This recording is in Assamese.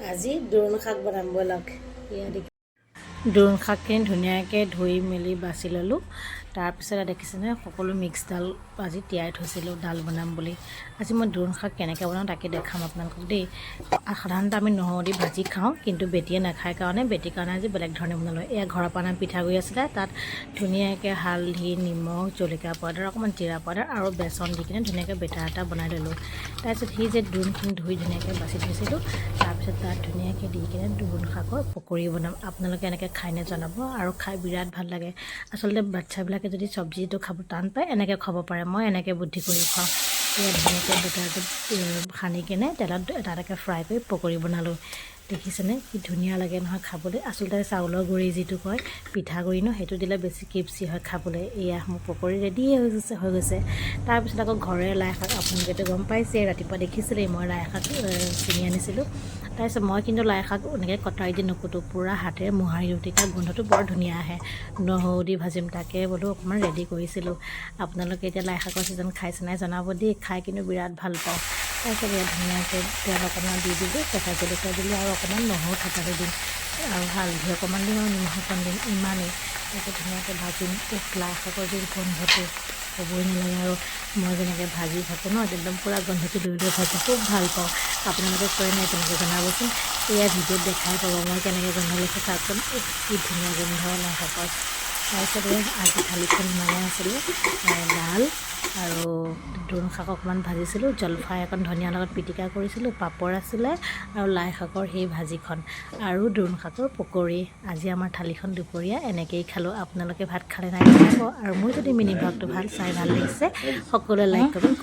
আজি দোৰোণ শাক বনাম ব'লক। এয়া দেখি দোৰোণ শাকখিনি ধুনীয়াকৈ ধুই মেলি বাছি ল'লোঁ। তাৰপিছত দেখিছেনে, সকলো মিক্স দাল আজি তিয়াই থৈছিলোঁ দাল বনাম বুলি। আজি মই দোৰোণ শাক কেনেকৈ বনাওঁ তাকে দেখাম আপোনালোকক দেই। সাধাৰণতে আমি নহৰু দি ভাজি খাওঁ, কিন্তু বেটীয়ে নাখায় কাৰণে, বেটীৰ কাৰণে আজি বেলেগ ধৰণে বনালোঁ। এয়া ঘৰৰ পৰা অনা পিঠাগুড়ি আছিলে, তাত ধুনীয়াকৈ হালধি, নিমখ, জলকীয়া পাউডাৰ, অকণমান জিৰা পাউডাৰ আৰু বেচন দি কিনে ধুনীয়াকৈ বেটাৰ এটা বনাই ল'লোঁ। তাৰপিছত সেই যে দোৰোণখিনি ধুই ধুনীয়াকৈ বাছি থৈছিলোঁ, তাৰপিছত তাত ধুনীয়াকৈ দি কিনে দোৰোণ শাকৰ পকৰি বনাম। আপোনালোকে এনেকৈ খাইনে জনাব আৰু খাই বিৰাট ভাল লাগে। আচলতে বাচ্ছাবিলাকে যদি চব্জিটো খাব টান পায়, এনেকৈ খাব পাৰে। মই এনেকৈ বুদ্ধি কৰি খুৱাওঁ। এয়া ধুনীয়াকৈ বেটাৰটো সানি কিনে তেলত এটা এটাকৈ ফ্ৰাই কৰি পকৰি বনালোঁ। দেখিছেনে, কি ধুনীয়া লাগে নহয় খাবলৈ? আচলতে চাউলৰ গুড়ি যিটো কয় পিঠাগুড়ি ন, সেইটো দিলে বেছি ক্ৰিস্পি হয় খাবলৈ। এয়া মোৰ পকৰি ৰেডিয়ে হৈ গৈছে। তাৰপিছত আকৌ ঘৰৰে লাই শাক, আপোনালোকেতো গম পাইছে, ৰাতিপুৱা দেখিছিলেই মই লাই শাক ছিঙি আনিছিলোঁ। তাৰপিছত মই কিন্তু লাই শাক এনেকৈ কটাৰী দি নকুটো, পূৰা হাতেৰে মোহাৰি দিওঁ, তেতিয়া গোন্ধটো বৰ ধুনীয়া আহে। নহৰু দি ভাজিম, তাকে বোলো অকণমান ৰেডি কৰিছিলোঁ। আপোনালোকে এতিয়া লাই শাকৰ ছিজন খাইছে নাই জনাব দেই। খাই কিন্তু বিৰাট ভাল পাওঁ। তাৰপিছত ইয়াত ধুনীয়াকৈ তেল অকণমান দি দিলোঁ, কেঁচা জলকীয়া দিলোঁ আৰু অকণমান নহৰু থেতালি দিম আৰু হালধি অকণমান দিম আৰু নিমখ অকণ দিম, ইমানেই। তাৰপিছত ধুনীয়াকৈ ভাজিম। উফ, লাই শাকৰ যি গোন্ধটো ক'বই নালাগে। আৰু মই যেনেকৈ ভাজি থাকোঁ ন, একদম পূৰা গোন্ধটো লৈ লৈ ভাজোঁ, খুব ভাল পাওঁ। আপোনালোকে কৰে নাই তেনেকৈ জনাবচোন। এয়া ভিডিঅ'ত দেখাই পাব মই কেনেকৈ গোন্ধ লৈছোঁ, চাওকচোন। উফ, কি ধুনীয়া গোন্ধ লাই শাকৰ! তাৰপিছত এই আজি থালিখন ইমানে আছিলে, দাল আৰু দোৰোণ শাক অকণমান ভাজিছিলোঁ, জলফাই অকণ ধনিয়াৰ লগত পিটিকা কৰিছিলোঁ, পাপৰ আছিলে আৰু লাই শাকৰ সেই ভাজিখন আৰু দোৰোণ শাকৰ পকৰি। আজি আমাৰ থালিখন দুপৰীয়া এনেকৈয়ে খালোঁ। আপোনালোকে ভাত খালে নাই জনাব। আৰু মোৰ যদি মিনি ভ্লগটো ভাল চাই ভাল লাগিছে, সকলোৱে লাইক, কমেণ্ট।